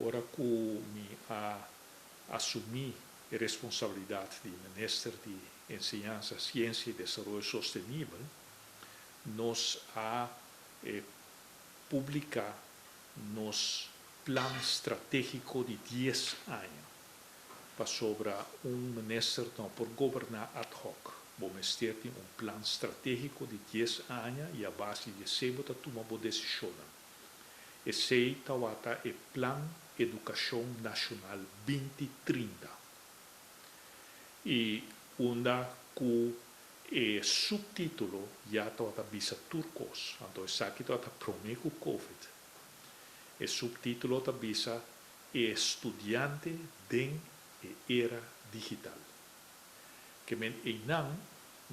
Ora ku mi a asumí e responsabilidat di Minister di Enseñansa, Siensia i Desaroyo Sostenibel, nos a publiká nos plan stratégiko di dies aña. Pasobra un minister no por goberná ad hoc. Bo mester tin un plan stratégiko di dies aña i a base di esei bo ta tuma bo desishonnan. Esei tawata e Plan Edukashon Nashonal 2030 i unda ku e suptítulo ya tawata bisa tur kos. Anto esaki tawata promé ku Covid. E suptítulo ta bisa E studiante den e era digital. Ke men einan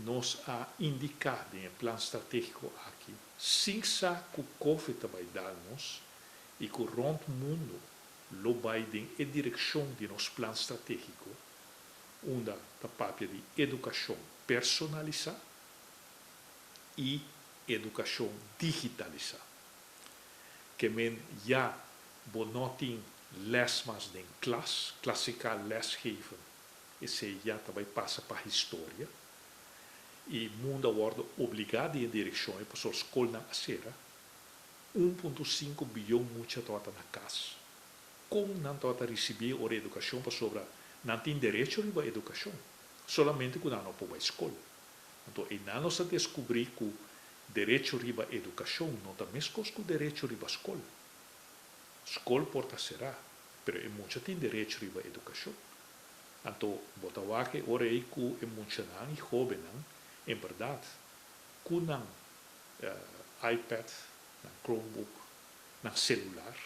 nos a indiká den e plan stratégiko aki, sin sa ku Covid ta bai dal nos i ku rònt mundu lo bai den e direkshon di nos plan stratégiko, unda ta papia di edukashon personalisá i edukashon digitalisá. Ke men ya bo no tin lès mas den klas, klassikaal lesgeven, esei ya ta bai pasa pa historia. I mundu a wòrdu obligá den e direkshon ei pasobra skolnan a sera. 1.5 biyon mucha tabata na kas. Kon nan tabata risibí ora edukashon pasobra nan tin derecho riba edukashon, solamente ku nan no por bai skol. Anto einan nos a deskubrí ku derecho riba edukashon no ta meskos ku derecho riba skol. Skol por ta será, pero e mucha tin derecho riba edukashon. Anto bo ta wak e ora ei ku e muchanan i hóbennan en bèrdat ku nan iPad, nan Chromebook, nan selular,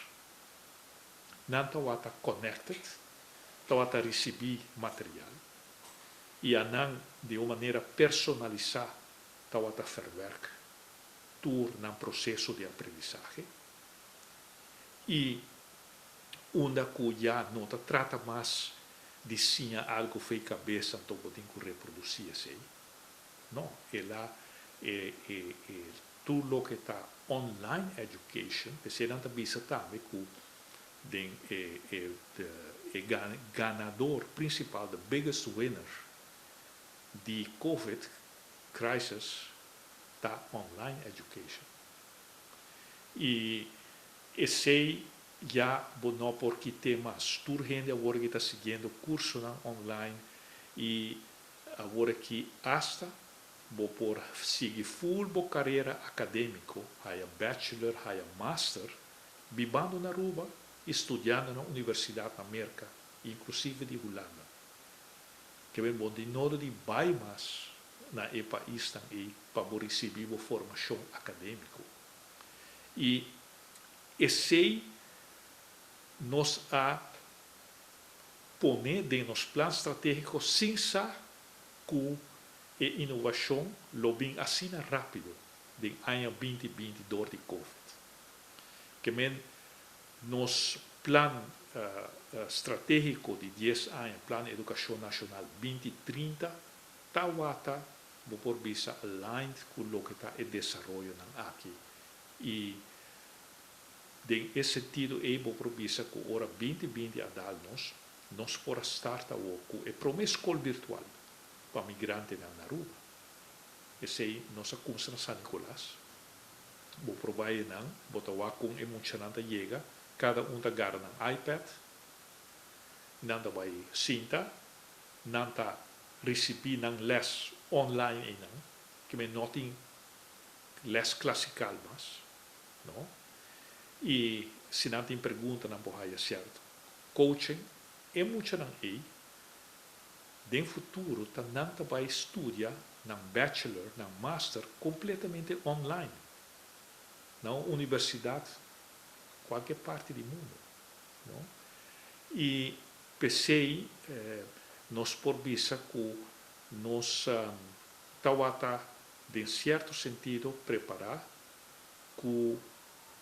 nan tawata connected, tawata risibí material i a nan di un manera personalisá tawata verwerk tur nan proseso di aprendisahe i unda ku ya no ta trata mas di siña algu fei kabes anto bo tin ku reprodusí esei. No, el a e e e tur loke ta online education, p'esei nan ta bisa tambe ku den e e e ganador principal, the biggest winner di Covid crisis ta online education. I esei ya bo no por kit'é mas. Tur hende awor aki ta siguiendo cursonan online i awor aki hasta bo por sigui full bo carera academico, haya bachelor, haya master, bibando na Aruba i studiando na universidad na Merca, inclusive di Hulanda. Ke ben bo tin nodo di bai mas na e paisnan ei pa bo ricibi bo formacion academico. I esei nos a pone den nos plan strategico sin sa cu e innovacion lo bin asina rapido den aña 2020 door di Covid. Ke men nos plan strategico di 10 aña, Plan Educacion Nacional 2030, tawata bo por bisa aligned cu loke ta e desaroyonan aki. I den e sentido ei bo por bisa cu ora 2020 a dal nos, nos por a start awo cu e prome scol virtual pa migrantenan na Aruba. Esei nos a cuminsa na San Nicolas. Bo por bai einan, bo ta wak con e muchanan ta yega, cada un ta gara nan iPad, nan ta bai sinta, nan ta ricibi nan les online einan, ke men no tin les clasical mas, no? I si nan tin pregunta nan por haya cierto coaching. E muchanan ei den futuro ta nan ta bai studia nan bachelor, nan master completamente online na un universidad cualkier parti di mundo, no? I p'esei nos por bisa cu nos tawata den cierto sentido prepara cu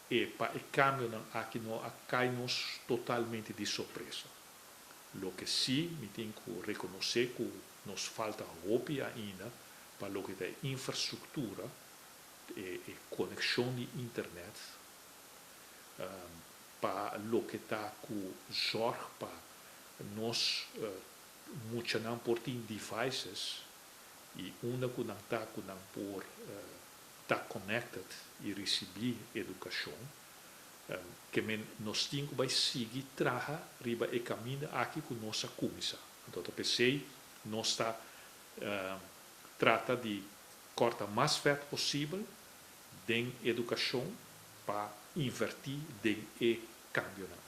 e pa e cambionan aki no a cay nos totalmente di sorpresa. Loke si mi tin cu reconoce cu nos falta hopi ainda pa loke ta e infrastructura, e conexion di internet. Pa loke ta ku zorg pa nos muchanan por tin devices i unda ku nan ta ku nan por ta connected i risibí edukashon. Ke men nos tin ku bai sigui traha riba e kaminda aki ku nos a kuminsá. Anto ta p'esei nos ta trata di kòrta mas vèt posibel den edukashon pa invertí den e kambionan.